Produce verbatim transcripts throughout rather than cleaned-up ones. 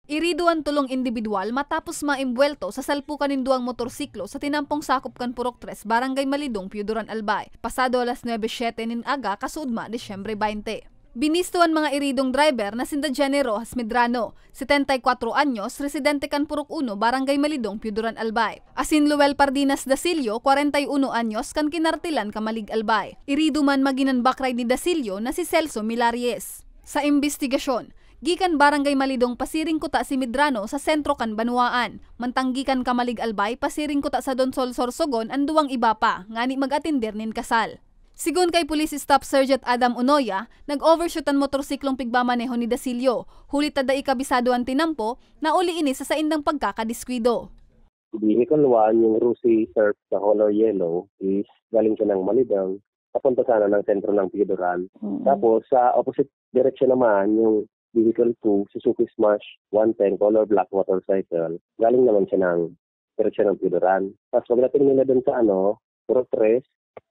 Irido an tolong indibidwal matapos maimbuwelto sa salpukan nin duwang motorsiklo sa tinampong sakop kan Purok Tres, Barangay Malidong, Pio Duran, Albay, pasado alas nuebe siete nin aga, kasuodma, Disyembre baynte. Binisto an mga iridong driver na sinda Jenny Rojas Medrano, setenta y cuatro anyos, residente kan Purok Uno, Barangay Malidong, Pio Duran, Albay, asin Luel Pardinas Dasilio, kwarenta y uno anyos, kan Kinartilan, Camalig, Albay. Irido man magin an backride ni Dasilio na si Celso Milaries. Sa imbestigasyon, gikan Barangay Malidong pasiring kuta si Medrano sa sentro kan banwaan, mantang gikan Camalig, Albay pasiring kuta sa Donsol, Sorsogon an duwang iba pa, ngani mag-atender nin kasal. Sigon kay Police Staff Sergeant Adam Unoya, nag-overshoot an motorsiklong pigmamaneho ni Dasilio, huli ta dai kabisado an tinampo, nauli ini sa saindang pagkakadiskwido. Vehicle one, yung Rusi Surf na color yellow, is galing siya ng Malibang, papunta sana ng sentro ng Pio Duran. Mm. Tapos, sa opposite direction naman, yung Vehicle two, Suzuki Smash one ten, color black motorcycle, galing naman siya ng direksyon ng Pio Duran. Tapos pagdating nila dun sa ano, Purok Tres,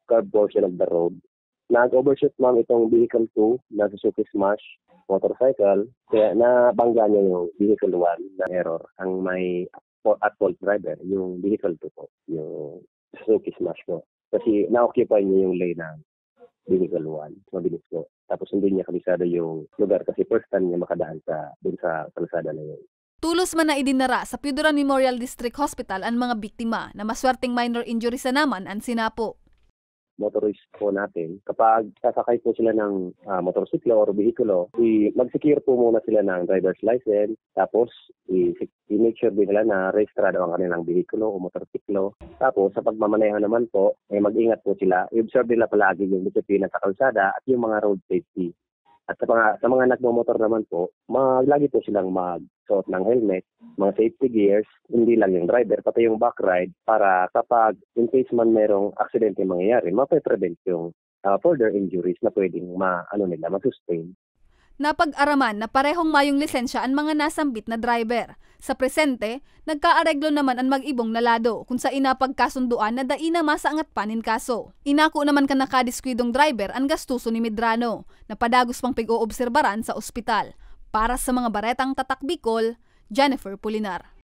curb portion of the road, nag-overshoot, ma'am, itong Vehicle two na Suzuki Smash motorcycle, kaya nabangga niya yung Vehicle one na error. Ang may po-, at fault driver, yung Vehicle two po, yung Suzuki Smash po. Kasi na-occupy niya yung lane ng Vehicle one, mabilis po. Tapos hindi niya kabisado yung lugar kasi first time niya makadaan sa, dun sa kalsada na yun. Tolos man na idinara sa Pio Duran Memorial District Hospital an mga biktima, na maswerteng minor injury sana man an sinapo. Motorist po natin, kapag sasakay po sila ng, ah, motorsiklo or behikulo, i-, mag-secure po muna sila ng driver's license, tapos i-, i-make sure din nila na rehistrado ang kanilang behikulo o motorsiklo. Tapos sa pagmamaneho naman po, eh, mag-ingat po sila. I-observe nila palagi yung disiplina sa kalsada at yung mga road safety. At sa mga, sa mga nagmomotor naman po, mag-, lagi po silang magsuot ng helmet, mga safety gears, hindi lang yung driver, pati yung back ride, para kapag in case man merong aksidente mangyayari, mape-prevent yung, ah, further injuries na pwedeng ma-, ano nila, ma-sustain. Napag-araman na parehong mayong lisensya an mga nasambit na driver. Sa presente, nagkaareglo naman an mag-ibong na lado, kun saen napagkasundoan na dai na masangat pa nin kaso. Inako naman kan nakadiskwidong driver an gastoso ni Medrano, na padagos pang pig-oobserbaran sa ospital. Para sa mga baretang Tatak Bicol, Jennifer Pulinar.